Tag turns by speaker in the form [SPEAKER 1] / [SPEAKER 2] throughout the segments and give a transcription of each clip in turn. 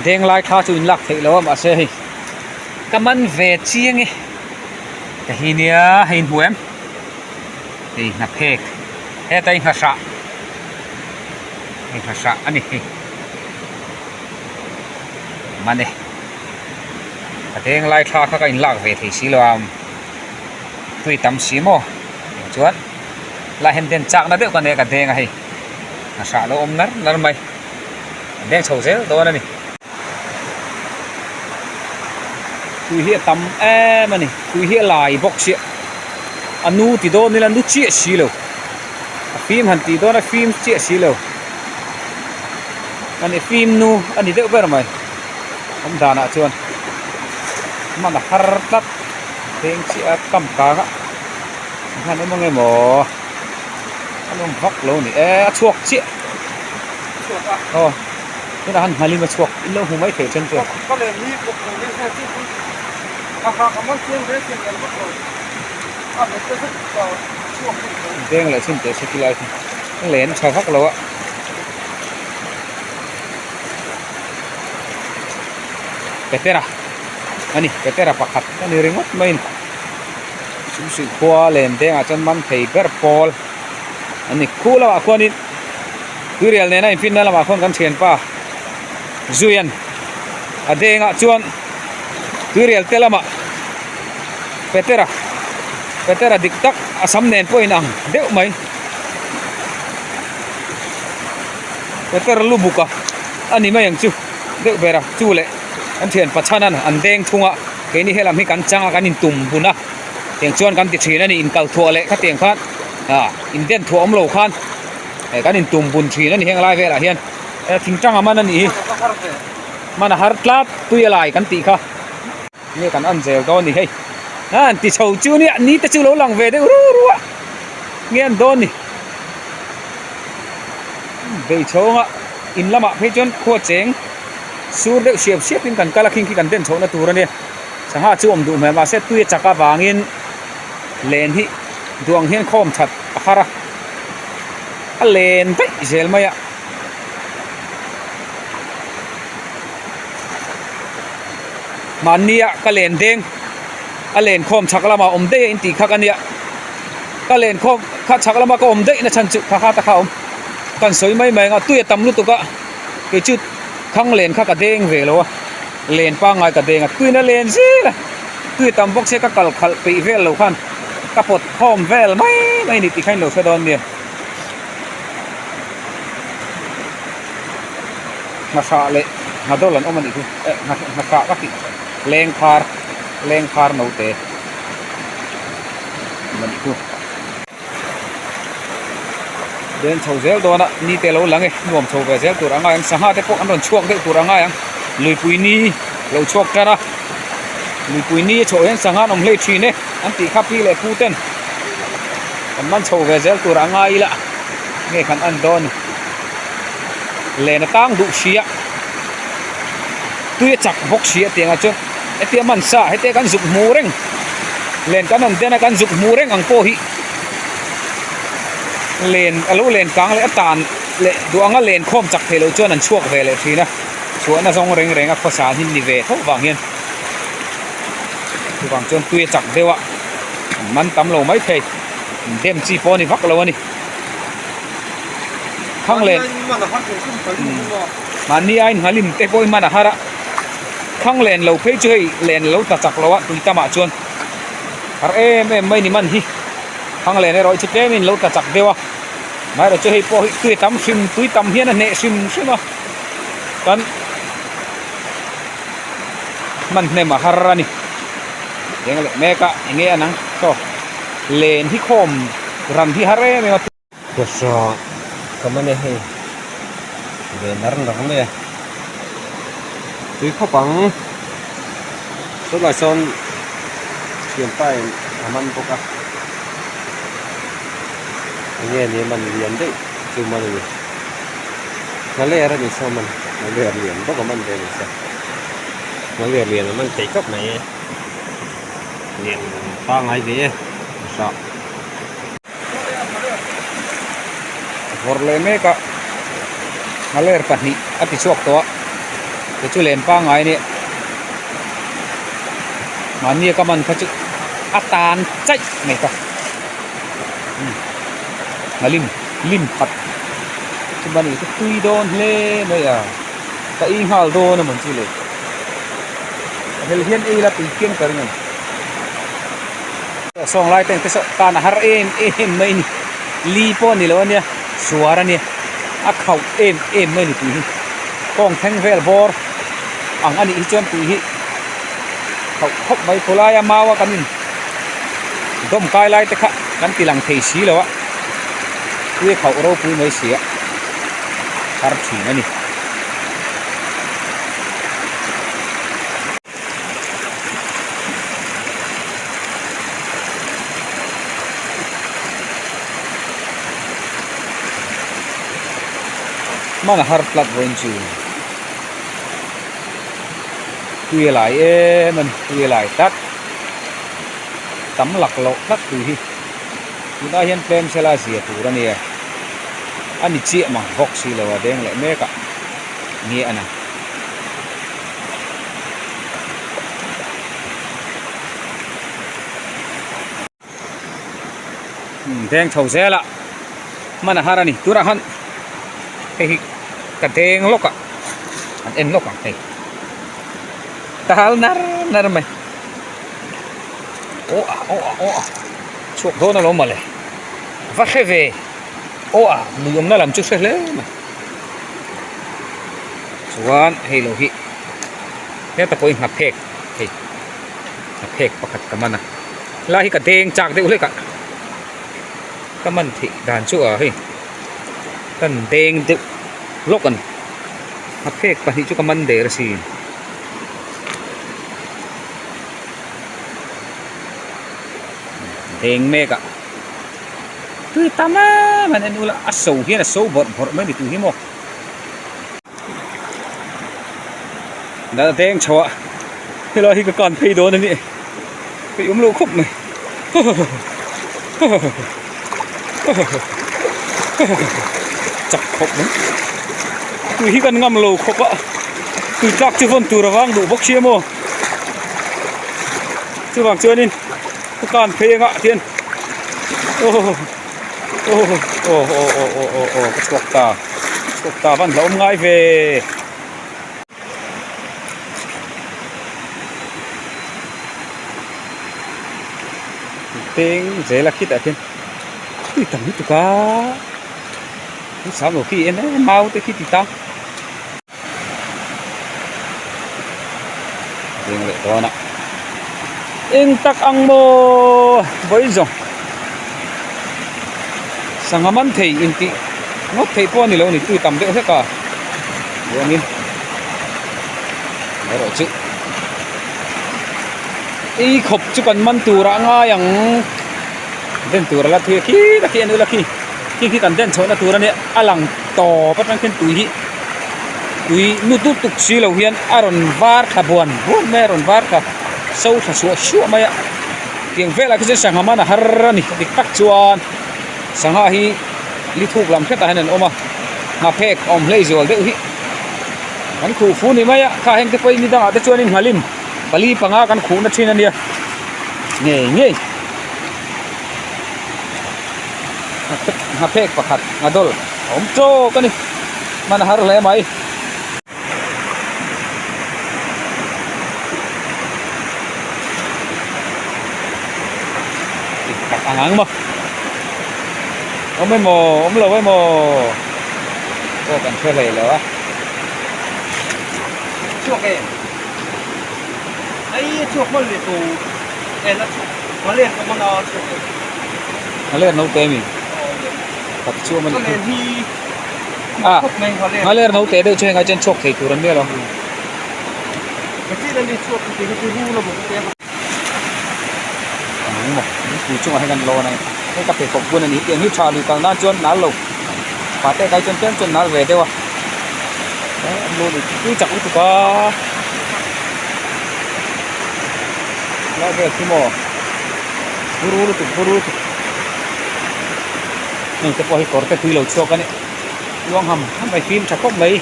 [SPEAKER 1] Deng lai thla chu in lak theih lo a mahse hei ka man ve chiang e ka hi nia hei in hmu em hei hnaphek heta hi nghahrah hei nghahrah a ni hei man e ka deng lai thla kha ka in lak ve thei si lo a tui tam si maw chuan lai hian den chak na deuh ka nei a ka deng a hei nghahrah a lo awm nar nar mai. An deng chho zel dawn a ni. Tui hi a tam em a ni. Tui hi a lai bawk chiah. A nu ti dawn ila nu chiah si lo. A fim han tih dawn a fim chiah si lo. A ni fim nu a ni deuh ber mai. Awm danah chuan hman a har tlat. Deng chiah a kam kang a. Hman awm ang emaw. An awm vak lo a ni e a chhuak chiah aw tunah khan nghalim a chhuak in lo hmu mai thei then chuan deng leh chhin teh se ti lai khi a len tha vak lo a petera a ni petera pakhat a ni ringawt mai a ni. Sumsuih khua len dengah chuan man thei ber pawl an ni. Khu lamah khuanin tuirial nena infinna lamah khuan kan thianpa Zuian a dengah chuan tuirial te lamah Petera Petera dik tak a sam nen pawh inang deuh mai. Petera lu buk a a ni mai ang chu deuh ber a chu leh kan thianpa chhanan an deng thung a. Keini helam hi kan chang a kan intum bun a tiang chuan kan ti thin a ni inkal thuah leh khatiang khan ah inden thuah awm lo khan eh kan intum bun thin a ni heng lai velah hian eh thingtang a man a nih hi man a har tlat tui a lai kan tih kha nge kan an zel dawn a ni hei a an ti chho chu nia ni te chu lo lang ve deuh ru ru a nge an dawn ni bei chhawng a in lamah phei chuan khua cheng. Sur deuh siap siap in kan kal a khing khi kan den chhoh na tur a nia sangha chu awm duh hmel mahse tui a chak avangin len hi duang hian khawm that a har a a len daih zel mai a. Mahnia ka len deng a len khawm chhak lamah awm daih a intih kha ka nia ka len khawm kha chhak lama ka awm daih na chhan chu kha kha ta kha a awm kan sawi mai mai ang a tui a tam lutuk a. Kei chu thang len kha ka deng ve lo a, len pangngai ka deng a, tuina len zel a, tui tam bawk se ka kal khalh peih vel lo khan ka pawt khawm vel mai mai a ni tih kha in lo hre dawn nia. Nghahrah leh nghadawl an awm a nih chu, eh nghahrah ka tih lengphar lengphar naute awm a nih chu. Den chho zel dawn a ni te lo lang e nuam chho ve zel tur a ngai ang sangha te pawh an rawn chhuak deuh tur a ngai ang luipui ni lo chhuak tan a luipui ni a chhoh hian sangha an awm hlei thin e an tih kha pi leh pu ten kan man chho ve zel tur a ngai ila nge kan en dawn ni len a tang duh si a tui a chak bawk si a tiang ah chuan hetia man sa hetia kan zuk hmu reng len kan rawn den a kan zuk hmu reng ang pawh hi len a lo len kang leh a tan leh duh anga len khawm chak theih loh chuan an chhuak ve leh thin a chhuahna zawng reng reng a khawsa hi ni ve tho vang hian chuvang chuan tui a chak deuh a an man tam lo mai thei dem chi pawh a ni vak lo a ni thang len mahni a innghalim te pawh hi man a har a thang len lo phei chu hei len lo ta chak lo a tui tamah chuan. Har em em mai ni man hi thang len erawh hi chu tlem in lo tla chak deuh a amaherawh chu hei pawh hi tui tam hrim tui tam hian a hneh hrim hrim a chuan hman hnem a har a ni eng leh mek a enge a nang saw len hi khawm ran hi har em em a.
[SPEAKER 2] Kawhra ka man e hei ve nar nar mai a tui khawp ang tunah sawn thianpa in a man bawk a enge ni a man lian deuh chu man a ni nghaler a ni saw man nghaler lian bawk a man ve a ni saw nghaler lian a man thei khawp mai e lian pangngai ve e kawhra.
[SPEAKER 1] Vawrh leh mek a nghaler pahnih a ti chhuak tawh a. Kei chu len pangngai a nia mahni a ka man kha chu a tan chaih mai ka a lim lim khat chu mani chu tui dawn hle mai a ka ei nghal dawn a mawn chu le a hel hian ei la tui phian ka ring a ni sawng lai te ang te saw tan a har em em mai a ni li pawh a ni lo a nia suar a nia a khauh em em mai a ni tui hi kawng thleng vel bawr ang a nih hi chuan tui hi khauh khawp mai khawlaia mau a kan in dawm kai lai te kha kan ti lang thei si lo a tui a khauh ropui mai si a har thin a ni. Hman a har tlat vawiin chu tui a lai em a ni tui a lai tlat tam lak loh tlat tui hi tunah hian tlem sela zia tur a nia a ni chiah mang bawk si lo a deng leh mek a nge a na. Deng chho zel a hman a har a ni tunah khan hei hi ka deng lawk a an en lawk ang hei tal nar nar mai aw a aw a aw a chhuak dawn alawm mawle va hre ve aw a lui awmna lam chu hre hle mai chuan hei lo hi heta pawh hi nghaphek hei nghaphek pakhat ka man a helai hi ka deng chak deuh hlek a ka man theih dan chu ah hei kan deng deuh lawk a ni nghaphek pahnih chu ka man der asin. Deng mek a tui tam em em en ula a so hian a so bawrh bawrh mai ni tih hi maw dal deng chho a helai hi ka kan phei dawn a ni peih awm lo khawp mai chak khawp mai tui hi kan ngam lo khawp a tui tlak chu vawn tur avang duh bawk sia maw chuvang chuanin ka kan phei anga tian aw aw aw aw aw aw aw aw ka chhuak ta chhuak ta van hlauhawm ngai ve. Teng zel a khitah khian tui tam lutuk a sang lo khi en em mau te khi ti ta ding leh dawn a eng tak ang maw vawi zawng sangha man thei intih ngawt theih pawh a ni lo a ni tui tam deuh hlek a chuanin erawh chu ei khawp chu kan man tur ah ngai ang den tur a la thui a khi ta khi a ni ula khi khi khi kan den chhohna tur a nia a lang tawp atang khian tui hi tui nu dup tuk si lo hian a rawn var thla buan buan mai a rawn var thla so thla suah suah mai a tiang velah khi chuan sangha man a har a ni dik tak chuan sangha hi li thuk lam hretah hian an awm a nghaphek a awm hlei zual deuh hi kan khuh fu ni mai a kha heng te pawhin ni dangah te chuanin nghalim pali panga kan khuhna thin a nia ngei ngei nghaphek pakhat nghadawl a awm tawk a ni hman a har hle mai. Tak ang ang maw awm emaw awm lo emaw pawh kan hre hlei lo a
[SPEAKER 2] chhuak em ai chhuak hman leh tu en a chhuak ngalen ka hman a chhuak em
[SPEAKER 1] ngalen naute mi tak chu awm a
[SPEAKER 2] ngalen hi
[SPEAKER 1] a ngalen naute deuh chu heng ai chuan chhuak thei tur an nia lo
[SPEAKER 2] ka chin ani chhuak ti ka chu ru la bawk te
[SPEAKER 1] ang maw tui chungah hian kan lawn a ni hei ka pheikhawk bun a ni tiang hi tha lui kal nan chuan nal lo pate kai chuan tlem chuan nal ve deuh a an lo lui tui chak lutuk a lai vel khi maw buru lutuk buru lutuk heng te pawh hi kawr te tui lo chhuak a ni luang ham ham mai fim tha khawp mai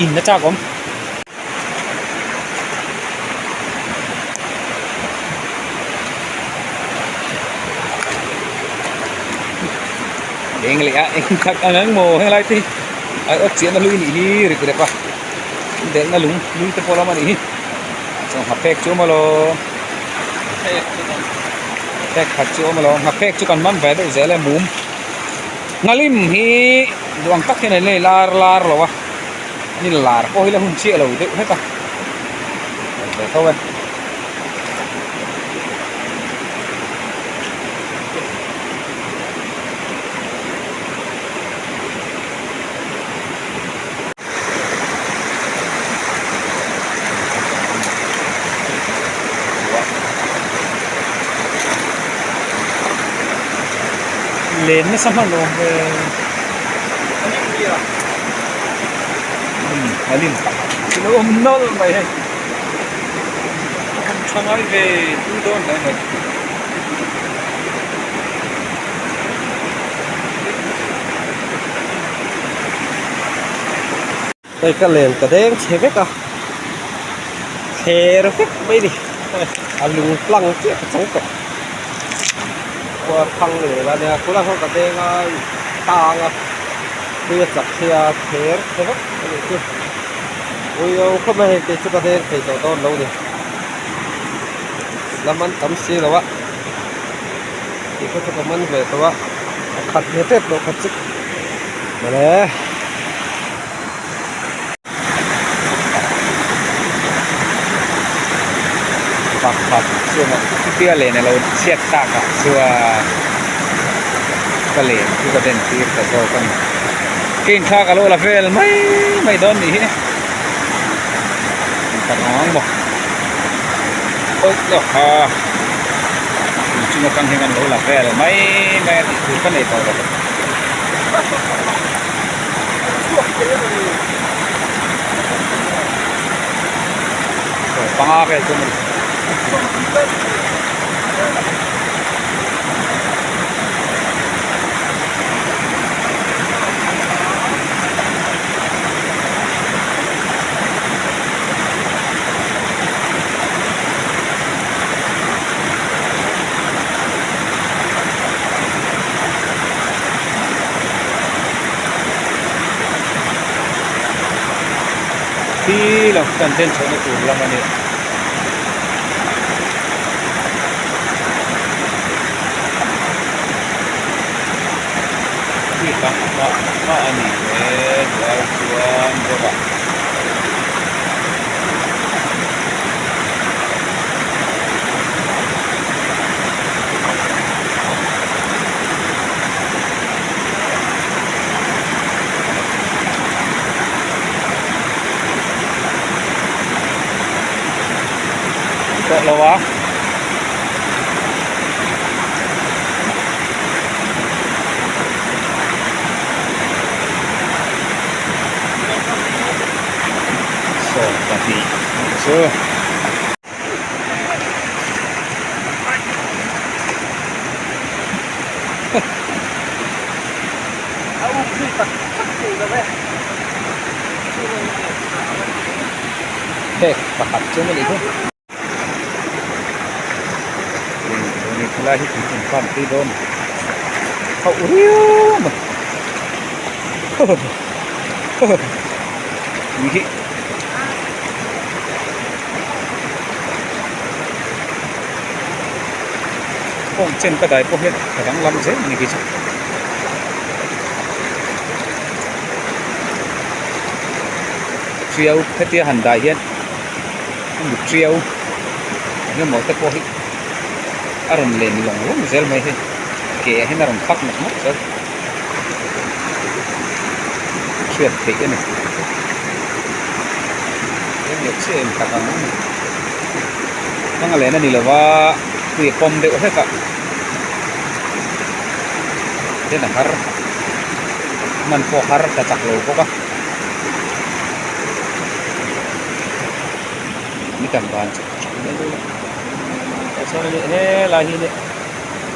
[SPEAKER 1] in a chak awm. Eng leh a eng tak ang ang maw helai te hi ai awt chiahna hlui nih hi rik rep a delhna lung hlui te pawh lam a nih hi chuan nghaphek chu a awm alawm phek khat chu a awm alawm nghaphek chu kan man ve deuh zel e mum nghalim hi duh ang tak hian an nei lar lar lo a ni lar pawh hi la hun chiah lo deuh hlek a ve tho e. Len nasa hman awm ve a lim a lo awm nawlh mai hei a tha ngai ve tui dawn hle mai.
[SPEAKER 2] Hei ka len ka deng chhe vek a thler vek mai ni a lung tlang chiah ka chang tawh khua thang leh la nia khulai ho ka deng a tang a tui a chak hi a thler chhe vek a nih chu ui lo khawp mai hei kei chu ka deng thei tawh dawn lo ni. La man tam si lo a tih kha chu ka man ve tawh a a khat ve tep tawh khat chu mawle.
[SPEAKER 1] Pakhat chuan chutia len a lo chhiat tak ah chuan ka len chu ka den tir ta zawk a ni ka inthlak a lo la vel mai mai dawn nih hi. Tak ang maw awih ha in chung atang hian kan lo la vel mai mai a tih tur ka nei tawh lo panga vel chu a ni. Khi lo kan den chhohna tur lam a ni. Khi tak mah mah a ni e duai chuan bawk a. Tawh lo a. 12 chu. Hek pakhat chu maw ni chu. Helai hi tui in farm phei dawn hauh riau mai tui hi kawng chen ka dai pawh hian a danglam zel a ni khi chu. Tiau hetia han dah hian a mut tiau eng emaw te pawh hi a rawn len lawng lawng zel mai hei ke ah hian a rawn pak nawk nawk zel hriat theih a ni eng leh chiah em tak ang hmang a len a ni lova tui a pawm deuh hlek a den a har hman pawh a har ta chak lo bawk a. Ni kan ban chu tah chuan a ni helai hi nia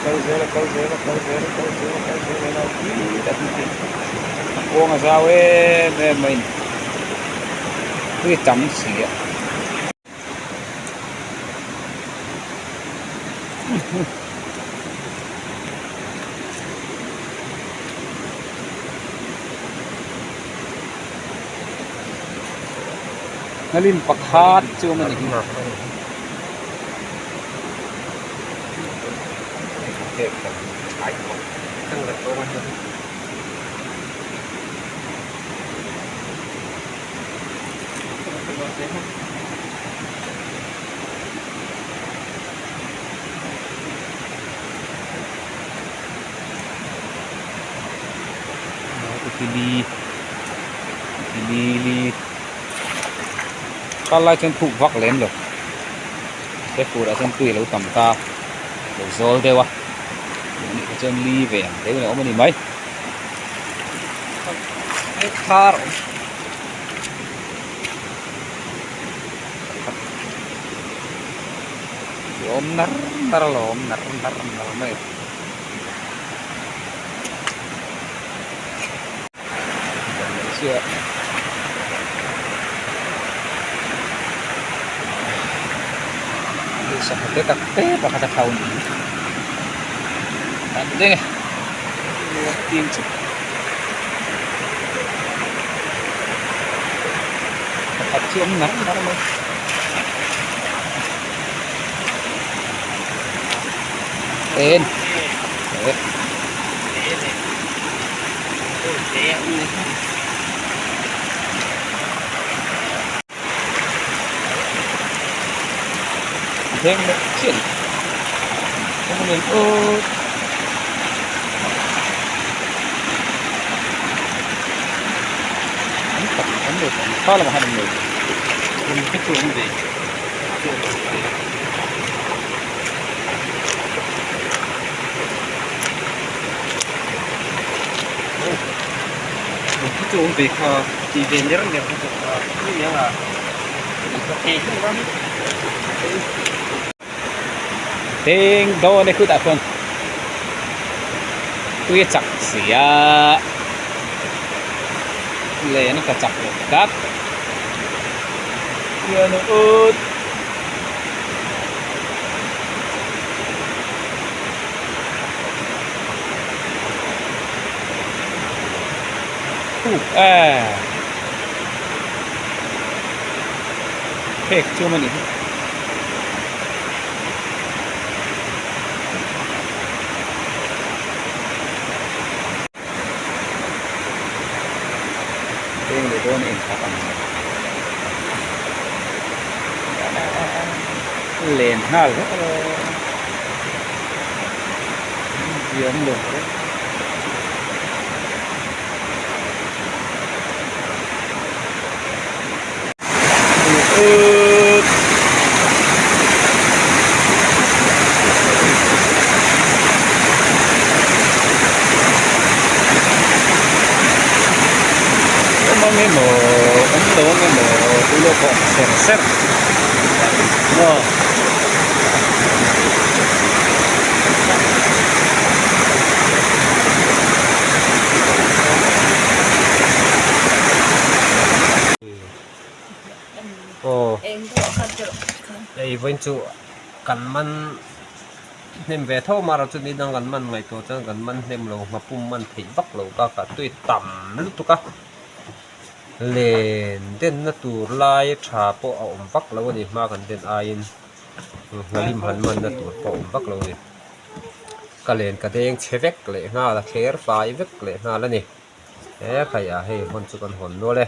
[SPEAKER 1] kal zel a kal zel a kal zel a kal zel a kal zel a helai khi tak hi a kawng a zau em em mai a ni tui a tam si a. Nghalim pakhat chu awm a ni hi. Kal lai chuan thuk vak lem lo he fur ah chuan tui a lo tam ta lo zawl deuh a nih kha chuan li ve ang deuhin a awm a ni mai. Awm nar nar alawm nar nar nar mai. Sangha te tak te pakhat a thau ni an ding e tin chu pakhat chu awm nar nar mai. En Thêm nữa chuyện không nên ớt Kha lamah hian an nei Ding dawn e khutah khuan tui a chak si a len a tla chak lo tlat hian a ut. Phek chu awm a nih hi. Peng leh dawn a inthak ang len nghal vek alawm diam lo. Awm ang emaw awm lo ang emaw tui lo pawh ser ser maw.
[SPEAKER 2] Aw hei vawiin chu kan man hnem ve tho mar a chutni dang kan man ngaihtuah chuan kan man hnem lo nghapum man theih vak lo bakah tui tam lutuk a len denna tur lai tha pawh a awm vak lo a ni hma kan den aiin nghalim han manna tur pawh a awm vak lo a ni ka len ka deng chhe vek leh nghal a thler fai vek leh nghal a ni he khai ah hei hawn chu kan hawn nual e.